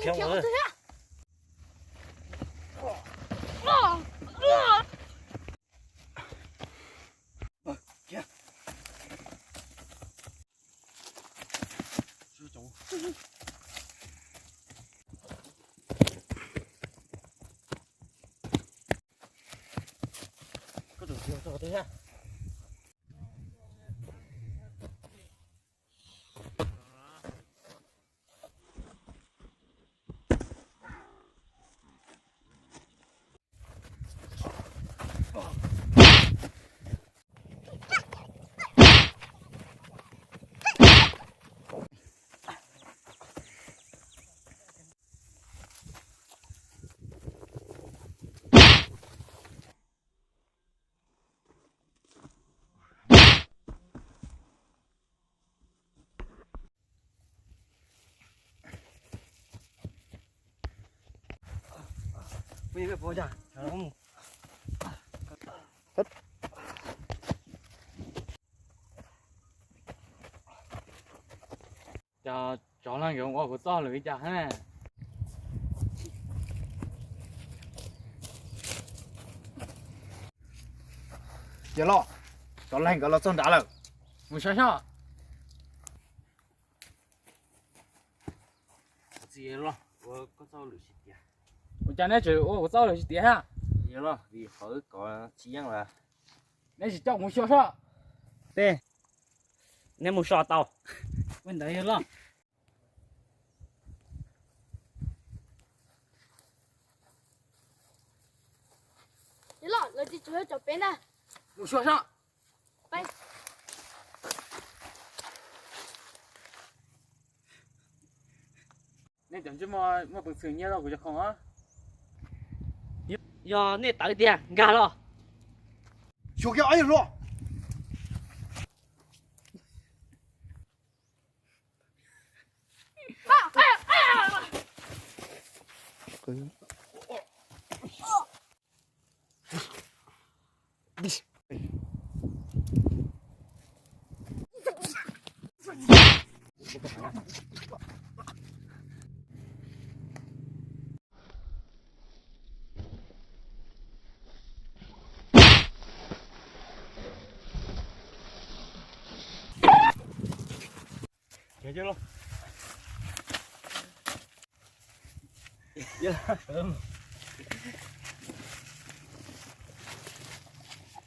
Khiav mus. Cas tsov laig nkawd ua kuv txoj lwm li cas na? Yawg loj, tsov laig nkawd los txog nrad lawm. Mus saib soj. Ua cas neb tseem ua kuv txoj lwm tsis tiav hab? Yawg loj, vim qhov wb kov tsis yeej lawm. Neb tsis coj kuv mus xyuas soj. Tej, neb mus so tau. Ua ntawd yawg loj. Yawg loj, lawv tsis tsuas yuav cov peb ntag. Mus xyuas soj. Nej cov ntsej muag muaj peev xwm nyiag tau kuv cov khoom os. Yog nej tawv tiag nkag los. Xyuas kiag ob yawg hluas.